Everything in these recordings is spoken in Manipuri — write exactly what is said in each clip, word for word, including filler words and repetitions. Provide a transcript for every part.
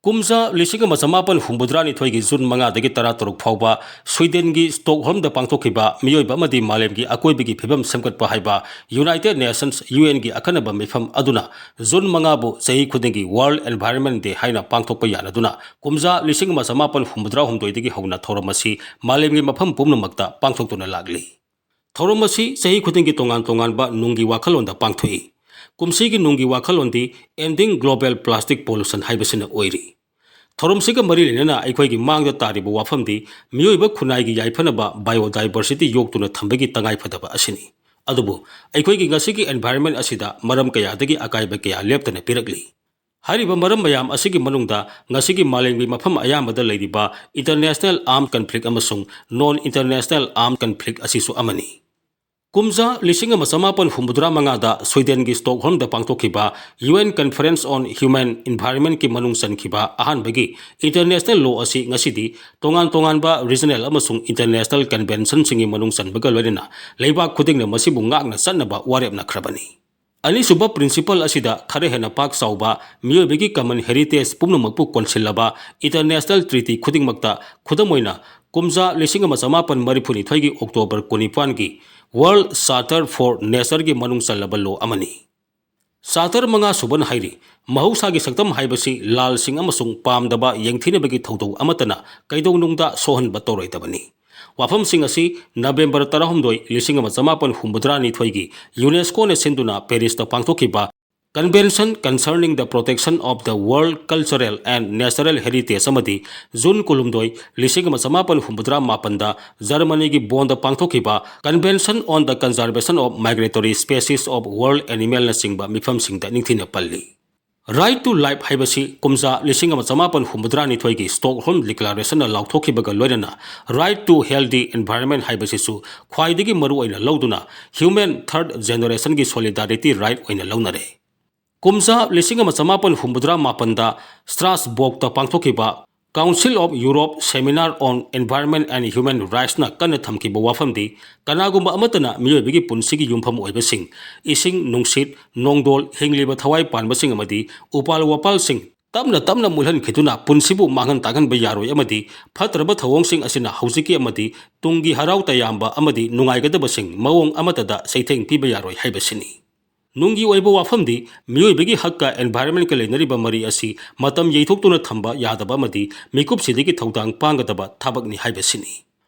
ꯀꯨꯝꯖꯥ ꯂꯤꯁꯤꯡ ꯑꯃ ꯆꯃꯥꯄꯟ ꯍꯨꯝꯐꯨꯇꯔꯥꯅꯤꯊꯣꯏꯒꯤ ꯖꯨꯟ ꯃꯉꯥꯗꯒꯤ ꯇꯔꯥꯇꯔꯨꯛ ꯐꯥꯎꯕ ꯁ꯭ꯋꯤꯗꯦꯟꯒꯤ ꯁ꯭ꯇꯣꯛꯍꯣꯜꯝꯗ ꯄꯥꯡꯊꯣꯛꯈꯤꯕ ꯃꯤꯑꯣꯏꯕ ꯑꯃꯗꯤ ꯃꯥꯂꯦꯝꯒꯤ ꯑꯀꯣꯏꯕꯒꯤ ꯐꯤꯕꯝ ꯁꯦꯝꯒꯠꯄ ꯍꯥꯏꯕ United Nations, UNꯒꯤ ꯑꯈꯟꯅꯕ ꯃꯤꯐꯝ ꯑꯗꯨꯅ ꯖꯨꯟ ꯃꯉꯥꯕꯨ ꯆꯍꯤ ꯈꯨꯗꯤꯡꯒꯤ World Environment Day ꯍꯥꯏꯅ ꯄꯥꯡꯊꯣꯛꯄ ꯌꯥꯅꯗꯨꯅ ꯀꯨꯝꯖꯥ ꯂꯤꯁꯤꯡ ꯑꯃ ꯆꯃꯥꯄꯟ ꯍꯨꯝꯐꯨꯇꯔꯥꯍꯨꯝꯗꯣꯏꯗꯒꯤ ꯍꯧꯅ ꯊꯧꯔꯝ ꯑꯁꯤ ꯃꯥꯂꯦꯝꯒꯤ ꯃꯐꯝ ꯄꯨꯝꯅꯃꯛꯇ ꯄꯥꯡꯊꯣꯛꯇꯨꯅ ꯂꯥꯛꯂꯤ꯫ ꯊꯧꯔꯝ ꯑꯁꯤ ꯆꯍꯤ ꯈꯨꯗꯤꯡꯒꯤ ꯇꯣꯉꯥꯟ ꯇꯣꯉꯥꯟꯕ ꯅꯨꯡꯒꯤ ꯋꯥꯈꯜꯂꯣꯟꯗ ꯄꯥꯡꯊꯣꯛꯏ꯫ ꯀꯨꯝꯁꯤꯒꯤ ꯅꯨꯡꯒꯤ ꯋꯥꯈꯜꯂꯣꯟꯗꯤ Ending Global Plastic Pollution ꯍꯥꯏꯕꯁꯤꯅ ꯑꯣꯏꯔꯤ꯫ ꯊꯧꯔꯝꯁꯤꯒ ꯃꯔꯤ ꯂꯩꯅꯅ ꯑꯩꯈꯣꯏꯒꯤ ꯃꯥꯡꯗ ꯇꯥꯔꯤꯕ ꯋꯥꯐꯝꯗꯤ ꯃꯤꯑꯣꯏꯕ ꯈꯨꯟꯅꯥꯏꯒꯤ ꯌꯥꯏꯐꯅꯕ biodiversity ꯌꯣꯛꯇꯨꯅ ꯊꯝꯕꯒꯤ ꯇꯉꯥꯏꯐꯗꯕ ꯑꯁꯤꯅꯤ꯫ ꯑꯗꯨꯕꯨ ꯑꯩꯈꯣꯏꯒꯤ ꯉꯁꯤꯒꯤ environment ꯑꯁꯤꯗ ꯃꯔꯝ ꯀꯌꯥꯗꯒꯤ ꯑꯀꯥꯏꯕ ꯀꯌꯥ ꯂꯦꯞꯇꯅ ꯄꯤꯔꯛꯂꯤ꯫ ꯍꯥꯏꯔꯤꯕ ꯃꯔꯝ ꯃꯌꯥꯝ ꯑꯁꯤꯒꯤ ꯃꯅꯨꯡꯗ ꯉꯁꯤꯒꯤ ꯃꯥꯂꯦꯝꯒꯤ ꯃꯐꯝ ꯑꯌꯥꯝꯕꯗ ꯂꯩꯔꯤꯕ international armed conflict ꯑꯃꯁꯨꯡ non international armed conflict ꯑꯁꯤꯁꯨ ꯑꯃꯅꯤ꯫ ꯀꯨꯝꯖꯥ ꯂꯤꯁꯤꯡ ꯑꯃ ꯆꯃꯥꯄꯟ ꯍꯨꯝꯐꯨꯇꯔꯥ ꯃꯉꯥꯗ ꯁ꯭ꯋꯤꯗꯦꯟꯒꯤ ꯁ꯭ꯇꯣꯛꯍꯣꯜꯝꯗ ꯄꯥꯡꯊꯣꯛꯈꯤꯕ UN Conference on Human Environmentꯀꯤ ꯃꯅꯨꯡ ꯆꯟꯈꯤꯕ ꯑꯍꯥꯟꯕꯒꯤ international law ꯑꯁꯤ ꯉꯁꯤꯗꯤ ꯇꯣꯉꯥꯟ ꯇꯣꯉꯥꯟꯕ regional ꯑꯃꯁꯨꯡ international conventionꯁꯤꯡꯒꯤ ꯃꯅꯨꯡ ꯆꯟꯕꯒ ꯂꯣꯏꯅꯅ ꯂꯩꯕꯥꯛ ꯈꯨꯗꯤꯡꯅ ꯃꯁꯤꯕꯨ ꯉꯥꯛꯅ ꯆꯠꯅꯕ ꯋꯥꯔꯦꯞꯅꯈ꯭ꯔꯕꯅꯤ꯫ ꯑꯅꯤꯁꯨꯕ principle ꯑꯁꯤꯗ ꯈꯔ ꯍꯦꯟꯅ ꯄꯥꯛ ꯆꯥꯎꯕ ꯃꯤꯑꯣꯏꯕꯒꯤ common heritage ꯄꯨꯝꯅꯃꯛꯄꯨ ꯀꯣꯟꯁꯤꯜꯂꯕ international treaty ꯈꯨꯗꯤꯡꯃꯛꯇ, ꯈꯨꯗꯝ ꯑꯣꯏꯅ, ꯀꯨꯝꯖꯥ ꯂꯤꯁꯤꯡ ꯑꯃ ꯆꯃꯥꯄꯟ ꯃꯔꯤꯐꯨꯅꯤꯊꯣꯏꯒꯤ October ꯀꯨꯟꯅꯤꯄꯥꯟꯒꯤ World Charter for Natureꯒꯤ ꯃꯅꯨꯡ ꯆꯜꯂꯕ law ꯑꯃꯅꯤ꯫ Charter ꯃꯉꯥ ꯁꯨꯕꯅ ꯍꯥꯏꯔꯤ, ꯃꯍꯧꯁꯥꯒꯤ ꯁꯛꯇꯝ ꯍꯥꯏꯕꯁꯤ ꯂꯥꯜꯁꯤꯡ ꯑꯃꯁꯨꯡ ꯄꯥꯝꯗꯕ ꯌꯦꯡꯊꯤꯅꯕꯒꯤ ꯊꯧꯗꯧ ꯑꯃꯠꯇꯅ ꯀꯩꯗꯧꯅꯨꯡꯗ ꯁꯣꯛꯍꯟꯕ ꯇꯧꯔꯣꯏꯗꯕꯅꯤ꯫ ꯋꯥꯐꯝꯁꯤꯡ ꯑꯁꯤ November ꯇꯔꯥꯍꯨꯝꯗꯣꯏ, ꯂꯤꯁꯤꯡ ꯑꯃ ꯆꯃꯥꯄꯟ ꯍꯨꯝꯐꯨꯇꯔꯥꯅꯤꯊꯣꯏꯒꯤ UNESCOꯅ ꯁꯤꯟꯗꯨꯅ Parisꯇ ꯄꯥꯡꯊꯣꯛꯈꯤꯕ Convention Concerning the Protection of the World Cultural and Natural Heritage ꯑꯃꯗꯤ ꯖꯨꯟ ꯀꯨꯟꯍꯨꯝꯗꯣꯏ, ꯂꯤꯁꯤꯡ ꯑꯃ ꯆꯃꯥꯄꯟ ꯍꯨꯝꯐꯨꯇꯔꯥ ꯃꯥꯄꯟꯗ ꯖꯔꯃꯅꯤꯒꯤ ꯕꯣꯟꯗ ꯄꯥꯡꯊꯣꯛꯈꯤꯕ Convention on the Conservation of Migratory Species of World Animalꯅꯆꯤꯡꯕ ꯃꯤꯐꯝꯁꯤꯡꯗ ꯅꯤꯡꯊꯤꯅ ꯄꯜꯂꯤ꯫ Right to life ꯍꯥꯏꯕꯁꯤ ꯀꯨꯝꯖꯥ ꯂꯤꯁꯤꯡ ꯑꯃ ꯆꯃꯥꯄꯟ ꯍꯨꯝꯐꯨꯇꯔꯥꯅꯤꯊꯣꯏꯒꯤ Stockholm Declarationꯅ ꯂꯥꯎꯊꯣꯛꯈꯤꯕꯒ ꯂꯣꯏꯅꯅ Right to Healthy Environment ꯍꯥꯏꯕꯁꯤꯁꯨ ꯈ꯭ꯋꯥꯏꯗꯒꯤ ꯃꯔꯨꯑꯣꯏꯅ ꯂꯧꯗꯨꯅ human third generationꯒꯤ solidarity right ꯑꯣꯏꯅ ꯂꯧꯅꯔꯦ꯫ ꯀꯨꯝꯖꯥ ꯂꯤꯁꯤꯡ ꯑꯃ ꯆꯃꯥꯄꯟ ꯍꯨꯝꯐꯨꯇꯔꯥ ꯃꯥꯄꯟꯗ Strasbourgꯇ ꯄꯥꯡꯊꯣꯛꯈꯤꯕ Council of Europe Seminar on Environment and Human Rightsꯅ ꯀꯟꯅ ꯊꯝꯈꯤꯕ ꯋꯥꯐꯝꯗꯤ, ꯀꯅꯥꯒꯨꯝꯕ ꯑꯃꯠꯇꯅ ꯃꯤꯑꯣꯏꯕꯒꯤ ꯄꯨꯟꯁꯤꯒꯤ ꯌꯨꯝꯐꯝ ꯑꯣꯏꯕꯁꯤꯡ, ꯏꯁꯤꯡ, ꯅꯨꯡꯁꯤꯠ, ꯅꯣꯡꯗꯣꯜ, ꯍꯤꯡꯂꯤꯕ ꯊꯋꯥꯏ ꯄꯥꯟꯕꯁꯤꯡ ꯑꯃꯗꯤ ꯎꯄꯥꯜ ꯋꯥꯄꯥꯜꯁꯤꯡ, ꯇꯞꯅ ꯇꯞꯅ ꯃꯨꯠꯍꯟꯈꯤꯗꯨꯅ ꯄꯨꯟꯁꯤꯕꯨ ꯃꯥꯡꯍꯟ ꯇꯥꯛꯍꯟꯕ ꯌꯥꯔꯣꯏ ꯑꯃꯗꯤ ꯐꯠꯇ꯭ꯔꯕ ꯊꯧꯑꯣꯡꯁꯤꯡ ꯑꯁꯤꯅ ꯍꯧꯖꯤꯛꯀꯤ ꯑꯃꯗꯤ ꯇꯨꯡꯒꯤ ꯍꯔꯥꯎ ꯇꯌꯥꯝꯕ ꯑꯃꯗꯤ ꯅꯨꯡꯉꯥꯏꯒꯗꯕꯁꯤꯡ ꯃꯑꯣꯡ ꯑꯃꯠꯇꯗ ꯆꯩꯊꯦꯡ ꯄꯤꯕ ꯌꯥꯔꯣꯏ ꯍꯥꯏꯕꯁꯤꯅꯤ꯫ ꯅꯨꯡꯒꯤ ꯑꯣꯏꯕ ꯋꯥꯐꯝꯗꯤ ꯃꯤꯑꯣꯏꯕꯒꯤ ꯍꯛꯀ environmentꯀ ꯂꯩꯅꯔꯤꯕ ꯃꯔꯤ ꯑꯁꯤ ꯃꯇꯝ ꯌꯩꯊꯣꯛꯇꯨꯅ ꯊꯝꯕ ꯌꯥꯗꯕ ꯑꯃꯗꯤ ꯃꯤꯀꯨꯞꯁꯤꯗꯒꯤ ꯊꯧꯗꯥꯡ ꯄꯥꯡꯒꯗꯕ ꯊꯕꯛꯅꯤ ꯍꯥꯏꯕꯁꯤꯅꯤ꯫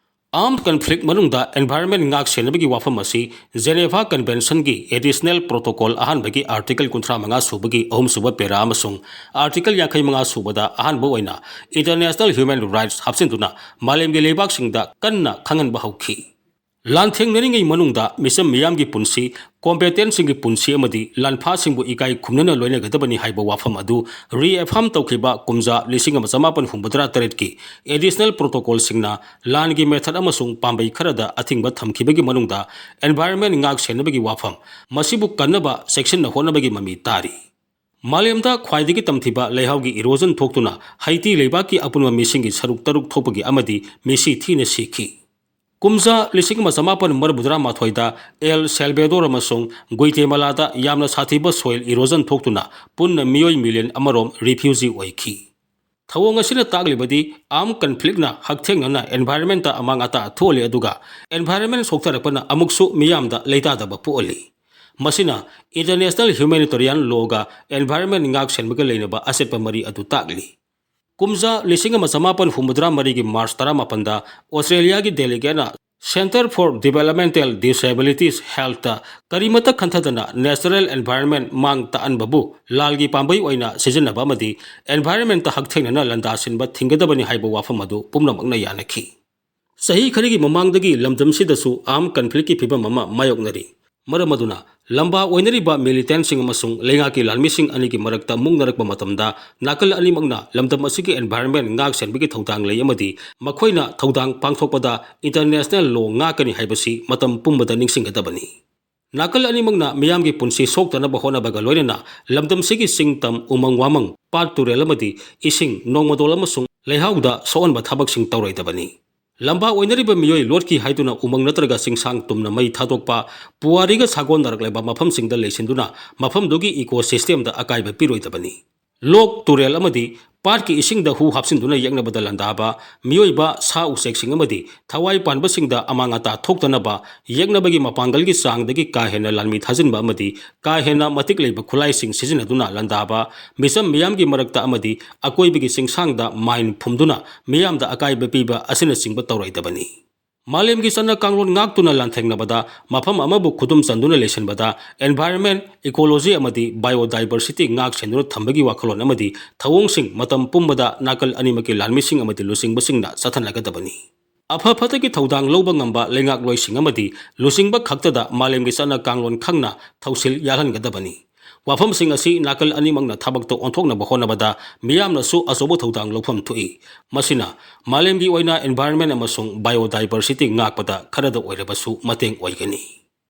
Armed conflict ꯃꯅꯨꯡꯗ environment ꯉꯥꯛ ꯁꯦꯟꯅꯕꯒꯤ ꯋꯥꯐꯝ ꯑꯁꯤ Geneva Conventionꯒꯤ additional protocol ꯑꯍꯥꯟꯕꯒꯤ article ꯀꯨꯟꯊ꯭ꯔꯥ ꯃꯉꯥ ꯁꯨꯕꯒꯤ ꯑꯍꯨꯝꯁꯨꯕ para ꯑꯃꯁꯨꯡ article ꯌꯥꯡꯈꯩ ꯃꯉꯥ ꯁꯨꯕꯗ ꯑꯍꯥꯟꯕ ꯑꯣꯏꯅ international human rights ꯍꯥꯞꯆꯤꯟꯗꯨꯅ ꯃꯥꯂꯦꯝꯒꯤ ꯂꯩꯕꯥꯛꯁꯤꯡꯗ ꯀꯟꯅ ꯈꯪꯍꯟꯕ ꯍꯧꯈꯤ꯫ ꯂꯥꯟꯊꯦꯡꯅꯔꯤꯉꯩ ꯃꯅꯨꯡꯗ ꯃꯤꯆꯝ ꯃꯤꯌꯥꯝꯒꯤ ꯄꯨꯟꯁꯤ, combatantꯁꯤꯡꯒꯤ ꯄꯨꯟꯁꯤ ꯑꯃꯗꯤ ꯂꯥꯟꯐꯥꯁꯤꯡꯕꯨ ꯏꯀꯥꯏ ꯈꯨꯝꯅꯅ ꯂꯣꯏꯅꯒꯗꯕꯅꯤ ꯍꯥꯏꯕ ꯋꯥꯐꯝ ꯑꯗꯨ reaffirm ꯇꯧꯈꯤꯕ ꯀꯨꯝꯖꯥ ꯂꯤꯁꯤꯡ ꯑꯃ ꯆꯃꯥꯄꯟ ꯍꯨꯝꯐꯨꯇꯔꯥ ꯇꯔꯦꯠꯀꯤ additional protocolꯁꯤꯡꯅ ꯂꯥꯟꯒꯤ method ꯑꯃꯁꯨꯡ ꯄꯥꯝꯕꯩ ꯈꯔꯗ ꯑꯊꯤꯡꯕ ꯊꯝꯈꯤꯕꯒꯤ ꯃꯅꯨꯡꯗ environment ꯉꯥꯛ ꯁꯦꯟꯅꯕꯒꯤ ꯋꯥꯐꯝ, ꯃꯁꯤꯕꯨ ꯀꯟꯅꯕ ꯆꯦꯛꯁꯤꯟꯅ ꯍꯣꯠꯅꯕꯒꯤ ꯃꯃꯤ ꯇꯥꯔꯤ꯫ ꯃꯥꯂꯦꯝꯗ ꯈ꯭ꯋꯥꯏꯗꯒꯤ ꯇꯝꯊꯤꯕ ꯂꯩꯍꯥꯎꯒꯤ erosion ꯊꯣꯛꯇꯨꯅ ꯍꯩꯇꯤ ꯂꯩꯕꯥꯛꯀꯤ ꯑꯄꯨꯟꯕ ꯃꯤꯁꯤꯡꯒꯤ ꯁꯔꯨꯛ ꯇꯔꯨꯛ ꯊꯣꯛꯄꯒꯤ ꯑꯃꯗꯤ ꯃꯤꯁꯤ ꯊꯤꯅ ꯁꯤꯈꯤ꯫ ꯀꯨꯝꯖꯥ ꯂꯤꯁꯤꯡ ꯑꯃ ꯆꯃꯥꯄꯟ ꯃꯔꯤꯐꯨꯇꯔꯥ ꯃꯥꯊꯣꯏꯗ El Salvador ꯑꯃꯁꯨꯡ Guatemalaꯗ ꯌꯥꯝꯅ ꯁꯥꯊꯤꯕ soil erosion ꯊꯣꯛꯇꯨꯅ ꯄꯨꯟꯅ ꯃꯤꯑꯣꯏ million ꯑꯃꯔꯣꯝ refugee ꯑꯣꯏꯈꯤ꯫ ꯊꯧꯑꯣꯡ ꯑꯁꯤꯅ ꯇꯥꯛꯂꯤꯕꯗꯤ armed conflictꯅ ꯍꯛꯊꯦꯡꯅꯅ environmentꯇ ꯑꯃꯥꯡ ꯑꯇꯥ ꯊꯣꯛꯍꯜꯂꯤ, ꯑꯗꯨꯒ environment ꯁꯣꯛꯊꯔꯛꯄꯅ ꯑꯃꯨꯛꯁꯨ ꯃꯤꯌꯥꯝꯗ ꯂꯩꯇꯥꯗꯕ ꯄꯣꯛꯍꯜꯂꯤ꯫ ꯃꯁꯤꯅ international humanitarian lawꯒ environment ꯉꯥꯛ ꯁꯦꯟꯕꯒ ꯂꯩꯅꯕ ꯑꯆꯦꯠꯄ ꯃꯔꯤ ꯑꯗꯨ ꯇꯥꯛꯂꯤ꯫ ꯀꯨꯝꯖꯥ ꯂꯤꯁꯤꯡ ꯑꯃ ꯆꯃꯥꯄꯟ ꯍꯨꯝꯐꯨꯇꯔꯥ ꯃꯔꯤꯒꯤ March ꯇꯔꯥꯃꯥꯄꯟꯗ Australiaꯒꯤ delegateꯅ Centre for Developmental Disabilities Healthꯇ ꯀꯔꯤꯃꯠꯇ ꯈꯟꯊꯗꯅ natural environment ꯃꯥꯡ ꯇꯥꯛꯍꯟꯕꯕꯨ ꯂꯥꯜꯒꯤ ꯄꯥꯝꯕꯩ ꯑꯣꯏꯅ ꯁꯤꯖꯤꯟꯅꯕ ꯑꯃꯗꯤ environmentꯇ ꯍꯛꯊꯦꯡꯅꯅ ꯂꯥꯟꯗꯥꯁꯤꯟꯕ ꯊꯤꯡꯒꯗꯕꯅꯤ ꯍꯥꯏꯕ ꯋꯥꯐꯝ ꯑꯗꯨ ꯄꯨꯝꯅꯃꯛꯅ ꯌꯥꯅꯈꯤ꯫ ꯆꯍꯤ ꯈꯔꯒꯤ ꯃꯃꯥꯡꯗꯒꯤ ꯂꯝꯗꯝꯁꯤꯗꯁꯨ armed conflictꯀꯤ ꯐꯤꯚꯝ ꯑꯃ ꯃꯥꯌꯣꯛꯅꯔꯤ꯫ ꯃꯔꯝ ꯑꯗꯨꯅ ꯂꯝꯕꯥ ꯑꯣꯏꯅꯔꯤꯕ militantꯁꯤꯡ ꯑꯃꯁꯨꯡ ꯂꯩꯉꯥꯛꯀꯤ ꯂꯥꯟꯃꯤꯁꯤꯡ ꯑꯅꯤꯒꯤ ꯃꯔꯛꯇ ꯃꯨꯛꯅꯔꯛꯄ ꯃꯇꯝꯗ ꯅꯥꯀꯜ ꯑꯅꯤꯃꯛꯅ ꯂꯝꯗꯝ ꯑꯁꯤꯒꯤ environment ꯉꯥꯛ ꯁꯦꯟꯕꯒꯤ ꯊꯧꯗꯥꯡ ꯂꯩ ꯑꯃꯗꯤ ꯃꯈꯣꯏꯅ ꯊꯧꯗꯥꯡ ꯄꯥꯡꯊꯣꯛꯄꯗ international law ꯉꯥꯛꯀꯅꯤ ꯍꯥꯏꯕꯁꯤ ꯃꯇꯝ ꯄꯨꯝꯕꯗ ꯅꯤꯡꯁꯤꯡꯒꯗꯕꯅꯤ꯫ ꯅꯥꯀꯜ ꯑꯅꯤꯃꯛꯅ ꯃꯤꯌꯥꯝꯒꯤ ꯄꯨꯟꯁꯤ ꯁꯣꯛꯇꯅꯕ ꯍꯣꯠꯅꯕꯒ ꯂꯣꯏꯅꯅ ꯂꯝꯗꯝꯁꯤꯒꯤ ꯆꯤꯡ ꯇꯝ, ꯎꯃꯪ ꯋꯥꯃꯪ, ꯄꯥꯠ ꯇꯨꯔꯦꯜ ꯑꯃꯗꯤ ꯏꯁꯤꯡ, ꯅꯣꯡꯃꯗꯣꯜ ꯑꯃꯁꯨꯡ ꯂꯩꯍꯥꯎꯗ ꯁꯣꯛꯍꯟꯕ ꯊꯕꯛꯁꯤꯡ ꯇꯧꯔꯣꯏꯗꯕꯅꯤ꯫ ꯂꯝꯕꯥ ꯑꯣꯏꯅꯔꯤꯕ ꯃꯤꯑꯣꯏ ꯂꯣꯠꯈꯤ ꯍꯥꯏꯗꯨꯅ ꯎꯃꯪ ꯅꯠꯇ꯭ꯔꯒ ꯆꯤꯡꯁꯥꯡ ꯇꯨꯝꯅ ꯃꯩ ꯊꯥꯗꯣꯛꯄ, ꯄꯨꯋꯥꯔꯤꯒ ꯁꯥꯒꯣꯟꯅꯔꯛꯂꯕ ꯃꯐꯝꯁꯤꯡꯗ ꯂꯩꯁꯤꯟꯗꯨꯅ ꯃꯐꯝꯗꯨꯒꯤ ecosystemꯗ ꯑꯀꯥꯏꯕ ꯄꯤꯔꯣꯏꯗꯕꯅꯤ꯫ ꯂꯣꯛ, ꯇꯨꯔꯦꯜ ꯑꯃꯗꯤ ꯄꯥꯠꯀꯤ ꯏꯁꯤꯡꯗ ꯍꯨ ꯍꯥꯞꯆꯤꯟꯗꯨꯅ ꯌꯦꯛꯅꯕꯗ ꯂꯥꯟꯗꯥꯕ, ꯃꯤꯑꯣꯏꯕ, ꯁꯥ ꯎꯆꯦꯛꯁꯤꯡ ꯑꯃꯗꯤ ꯊꯋꯥꯏ ꯄꯥꯟꯕꯁꯤꯡꯗ ꯑꯃꯥꯡ ꯑꯇꯥ ꯊꯣꯛꯇꯅꯕ ꯌꯦꯛꯅꯕꯒꯤ ꯃꯄꯥꯡꯒꯜꯒꯤ ꯆꯥꯡꯗꯒꯤ ꯀꯥ ꯍꯦꯟꯅ ꯂꯥꯟꯃꯤ ꯊꯥꯖꯤꯟꯕ ꯑꯃꯗꯤ ꯀꯥ ꯍꯦꯟꯅ ꯃꯇꯤꯛ ꯂꯩꯕ ꯈꯨꯠꯂꯥꯏꯁꯤꯡ ꯁꯤꯖꯤꯟꯅꯗꯨꯅ ꯂꯥꯟꯗꯥꯕ, ꯃꯤꯆꯝ ꯃꯤꯌꯥꯝꯒꯤ ꯃꯔꯛꯇ ꯑꯃꯗꯤ ꯑꯀꯣꯏꯕꯒꯤ ꯆꯤꯡꯁꯥꯡꯗ ꯃꯥꯏꯟ ꯐꯨꯝꯗꯨꯅ ꯃꯤꯌꯥꯝꯗ ꯑꯀꯥꯏꯕ ꯄꯤꯕ ꯑꯁꯤꯅꯆꯤꯡꯕ ꯇꯧꯔꯣꯏꯗꯕꯅꯤ꯫ ꯃꯥꯂꯦꯝꯒꯤ ꯆꯠꯅ ꯀꯥꯡꯂꯣꯟ ꯉꯥꯛꯇꯨꯅ ꯂꯥꯟꯊꯦꯡꯅꯕꯗ, ꯃꯐꯝ ꯑꯃꯕꯨ ꯈꯨꯗꯨꯝ ꯆꯟꯗꯨꯅ ꯂꯩꯁꯤꯟꯕꯗ, environment, ecology ꯑꯃꯗꯤ biodiversity ꯉꯥꯛ ꯁꯦꯟꯗꯨꯅ ꯊꯝꯕꯒꯤ ꯋꯥꯈꯜꯂꯣꯟ ꯑꯃꯗꯤ ꯊꯧꯑꯣꯡꯁꯤꯡ ꯃꯇꯝ ꯄꯨꯝꯕꯗ ꯅꯥꯀꯜ ꯑꯅꯤꯃꯛꯀꯤ ꯂꯥꯟꯃꯤꯁꯤꯡ ꯑꯃꯗꯤ ꯂꯨꯆꯤꯡꯕꯁꯤꯡꯅ ꯆꯠꯊꯅꯒꯗꯕꯅꯤ꯫ ꯑꯐ ꯐꯠꯇꯒꯤ ꯊꯧꯗꯥꯡ ꯂꯧꯕ ꯉꯝꯕ ꯂꯩꯉꯥꯛꯂꯣꯏꯁꯤꯡ ꯑꯃꯗꯤ ꯂꯨꯆꯤꯡꯕ ꯈꯛꯇꯗ ꯃꯥꯂꯦꯝꯒꯤ ꯆꯠꯅ ꯀꯥꯡꯂꯣꯟ ꯈꯪꯅ ꯊꯧꯁꯤꯜ ꯌꯥꯜꯍꯟꯒꯗꯕꯅꯤ꯫ ꯋꯥꯐꯝꯁꯤꯡ ꯑꯁꯤ ꯅꯥꯀꯜ ꯑꯅꯤꯃꯛꯅ ꯊꯕꯛꯇ ꯑꯣꯟꯊꯣꯛꯅꯕ ꯍꯣꯠꯅꯕꯗ ꯃꯤꯌꯥꯝꯅꯁꯨ ꯑꯆꯧꯕ ꯊꯧꯗꯥꯡ ꯂꯧꯐꯝ ꯊꯣꯛꯏ꯫ ꯃꯁꯤꯅ ꯃꯥꯂꯦꯝꯒꯤ ꯑꯣꯏꯅ environment ꯑꯃꯁꯨꯡ biodiversity ꯉꯥꯛꯄꯗ ꯈꯔꯗ ꯑꯣꯏꯔꯕꯁꯨ ꯃꯇꯦꯡ ꯑꯣꯏꯒꯅꯤ꯫